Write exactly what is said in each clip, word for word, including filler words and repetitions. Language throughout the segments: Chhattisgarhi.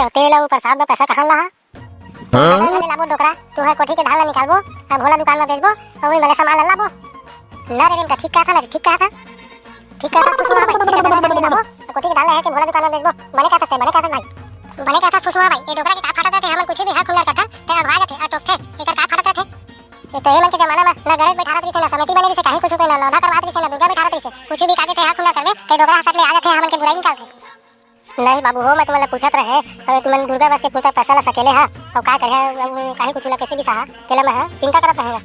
त तेल अउ प्रसाद बर पैसा कहाँ ला? हाँ? ले लाबो डोकरा, तुँहर कोठी के धान ला निकालबो, अउ भोला दुकान म बेचबो, अउ उही म ले सामान ला लाबो। ना रे रिमटा, ठीक कहा था ना, ठीक कहा था। ठीक कहा था, कुछ ना भाई, ठीक कहा था, ले लाबो, अउ कोठी के धान ला है के भोला दुकान म बेचबो। बने कहा था, बने कहा था भाई। बने कहा था, कुछ ना भाई, ये डोकरा के का फाटत रथे, हमन कुछ भी हक हुनर करथन, ते अगवा जाथे, अउ टोकथे, एकर का फाटत रथे? ये तो ये मन के जमाना म ना गणेश बैठारत रहिसे, ना समिति बने रहिसे, कहीं कुछ के ना लौंधा करवात रहिसे, ना दुर्गा बैठारत रहिसे, कुछ भी काजे ते हक हुनर करबे, ते डोकरा ह सट ले आ जाथे, हमन के बुराई निकालथे। नहीं बाबू हो, मैं तुमन ले पूछत रहे, अबे तुमन दुर्गा बस के पूरा पैसा ला सकेले हा, अउ का करे हा, अउ काहीं कुछ ला कैसे बिसाहा, तेला मैं हा चिंता करत रहे हा।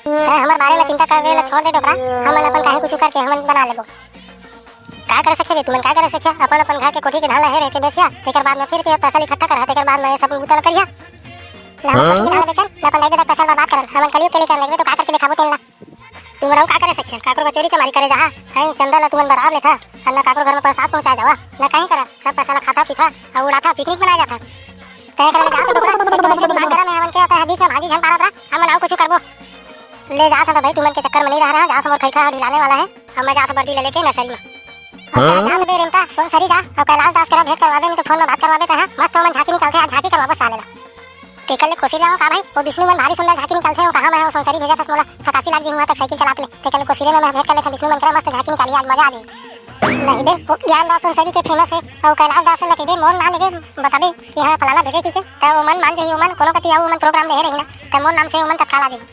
तैं हमर बारे में चिंता करे ला छोड़ दे डोकरा, हमन अपन काहीं कुछ करके हमन बना लेबो। का करे सखिया बे, तुमन का करे सखिया, अपन अपन घर के कोठी के धान ला हेर हेर के बेचिया, तेकर बाद में फिर के पैसा ला इकट्ठा करा, तेकर बाद में ये सब बुता ला करिया। ना हमन कोठी के धान ला बेचन, ना अपन दाई ददा के पैसा ला बर्बाद करन, हमन कलयुग के लइका लगबे तो का करके देखाबो तेन ला। तुमन अउ का करे सखिया, काकरो का चोरी चमारी करे जाहा, हैं चंदा ला तुमन बराबर लेथा, अउ ना काकरो घर में प्रसाद पहुंचाए जावा, ना कहीं करा, सब पैसा ला खाता पीथा, अउ उड़ाथा, पिकनिक मनाए जाथा। तय करे ले जात डोकरा, एक तो वैसे दिमाग गरम है, हमन के आता है बीच में भाजी झन पारत रहा, हमन अउ कुछ करबो। ले जात हन भाई, तुमन के चक्कर में नहीं रह रहा, जात मोर खैखा ढिलाने वाला है, अब मैं जात बर्दी ले लेके नर्सरी में। हाँ? जात बे रेमटा, सोनसरी जा, अउ कैलाश दास करा भेंट करवाबे, नहीं तो फोन में बात करवाबे कहाँ, मस्त ओमन झांकी निकालथे, आज झांकी करवाबो साले ला। तेकर ले कोसी जाओ का भाई, वो विष्णु मन भारी सुंदर झांकी निकालथे, वो कहाँ मैं वो सोनसरी भेजा था मोला, सतासी लाख दिन हुआ तक साइकिल चलात ले, तेकर ले कोसी रे में मैं भेंट कर लेता विष्णु मन करा, मस्त झांकी निकाली आज मजा आ जाए। नहीं बे, वो ज्ञान दास सोनसरी के फेमस है, अउ कैलाश दास ल कहिबे मोर नाम लेबे, बताबे कि हाँ फलाना भेजे की के, त ओमन मान जाही, ओमन कोनो कति आऊ ओमन प्रोग्राम देहे रही ना, त मोर नाम से ओमन तत्काल आ जाही।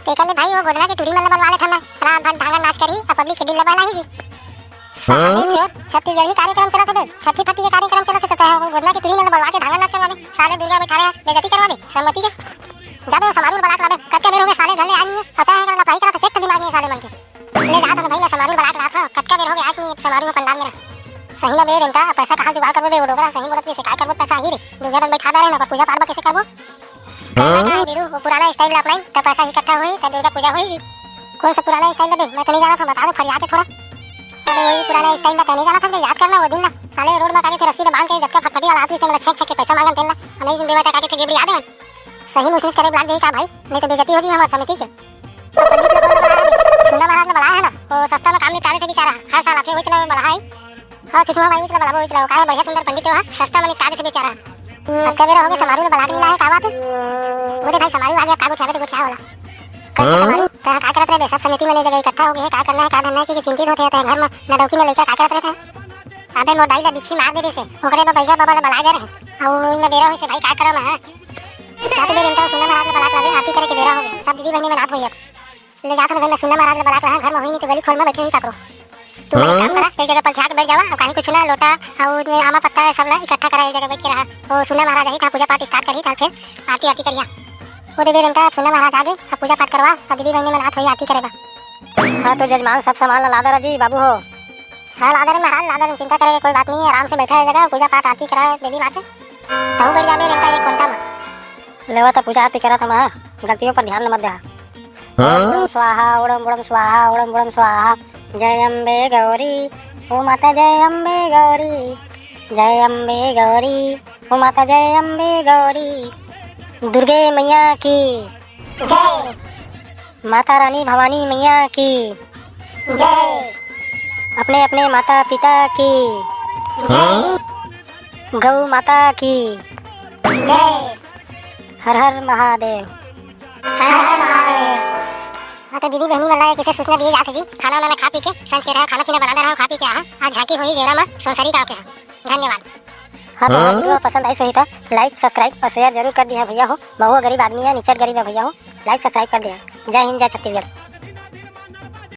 तेकर ले भाई वो गोदना के टूरी मन ल बलवा लेथन ना, रात भर धांगड़ नाच करी, अउ पब्लिक के दिल ल बहलाही जी। साले चोर, छत्तीसगढ़ी कार्यक्रम चलत हे बे, छठी फट्टी के कार्यक्रम चलत हे, त तैं वो गोदना के टूरी मन ल बलवा के धांगड़ नाच करवाबे, साले दुर्गा बैठारे हस, बेइज्जती करवाबे, संगति के। जाबे वो समारू ल बला के लाबे, कतका बेर होगे साले घर ले आए नहीं है, पता है लफाई करत हे, चेक तो दिमाग नहीं है साले मन के। ले जात हन भाई, मैं समारू ल बला के लात हंव, कतका बेर होगे आज नहीं समारू ह पंडाल में रह। सही में बे रेमटा, पैसा कहाँ जुगाड़ करबो बे, वो डोकरा सही बोलत रहिसे, काय करबो पैसा ही रे, दुर्गा तक बैठा दे रहे ना, पूजा पाठ बर कैसे करबो? हाँ? बेरू, वो पुराना स्टाइल अपनाई, तब पैसा इकट्ठा होई, तब दुर्गा पूजा होई जी। कौन सा पुराना स्टाइल बे, मैं तो नहीं जानत हंव, बता दो फरिया के थोड़ा। अबे वही पुराना स्टाइल ला तैं नहीं जानत हस बे, याद करना वो दिन ला, साले रोड में काके थे रस्सी ले बांध के जतका फटफटी वाला आदमी से मतलब छेक छेक के पैसा मांगन तेन ला, नहीं देवा त काके थे गेबड़ी आ देवन। सही में कोशिश करे ब्लॉग देही का भाई, नहीं तो बेइज्जती हो जी हमार समिति के। पंडित लोग बोला है, सुंदर महाराज ने बुलाया है ना, वो सस्ता में काम निपटा देथे बेचारा, हर साल आथे, वही चला बुलाया है। हाँ, सुषमा भाई, वही चला बुलाबो, वही चला, काहे बढ़िया सुंदर पंडित हो, हाँ, सस्ता में निपटा देथे बेचारा। अब कई बेरा होगे, समारू ल बला के नहीं लाए, का बात है? वो दे भाई, समारू आ गया, का गुठियावे तो गुठिया वाला। कल तो हाँ? समारू, तैं का करत रहे बे? सब समिति मन ए जगह इकट्ठा होगे हे, का करना है, का धरना है, कि चिंतित होथे, तैं घर में न डौकी न लइका, का करत रहे? अबे मोर दाई ला बिच्छी मार दे रहिसे, ओकरे बर बइगा बाबा ला बला दे रहे। अउ इमा बेरा होइसे भाई, का करम, हाँ? जात बे रेमटा, सुंदर महाराज ला बला के लाबे, आरती करे के बेरा होगे। सब दीदी बहिनी मन आत होई अब। ले जात हन भाई, मैं सुंदर महाराज ला बला के लाहूं, घर में होई नहीं तो गली खोल में बैठे होई काकरो। तू मन एक काम करा, एक जगह पंथिया के बैठ जावा, अउ काहीं कुछ ना, लोटा अउ आमा पत्ता सब ला इकट्ठा करा, एक जगह बैठ के रहा। ओ सुंदर महाराज आही, तहाँ पूजा पाठ स्टार्ट करही, तहाँ फिर आरती आरती करिया। ओ देवी रेमटा, सुंदर महाराज आ गे, अब पूजा पाठ करवा, अब दीदी बहिनी मन आत होई आरती करे बा। हाँ तो जजमान, सब सामान ला लादा रहा जी बाबू हो। हाँ लादा रे महाराज, लादा रे, चिंता करे के कोई बात नहीं है, आराम से बैठा है जगह, पूजा पाठ आरती करा देवी माँ के। तहूँ बैठ जाबे रेमटा एक घंटा में। लेवा त पूजा आरती करत हंव, गलतियों पर ध्यान न मत देहा। हाँ? ओम स्वाहा, ओम ओम स्वाहा, ओम ओम स्वाहा। जय अम्बे गौरी, ओ माता जय अम्बे गौरी, जय अम्बे गौरी, ओ माता जय अम्बे गौरी। दुर्गे मैया की जय। माता रानी भवानी मैया की जय। अपने अपने माता पिता की जय। गौ माता की जय। हर हर महादेव। हर हर महादेव। हाँ, तो दीदी बहिनी मन ला कैसे सूचना दिए जात हे जी, खाना वाना खा पी के, सांझ के रहा, खाना पीना बना दे रहा, खा पी के आहा। आज झांकी होई जेवरा में सोनसरी गाँव के हा। धन्यवाद। हाँ, तो अगर वीडियो पसंद आइस होही त like, subscribe अउ share जरूर कर दिहा भैया हो। महू गरीब आदमी हे, निचट गरीब हे भैया हो, like subscribe कर दिहा। जय हिंद, जय छत्तीसगढ़।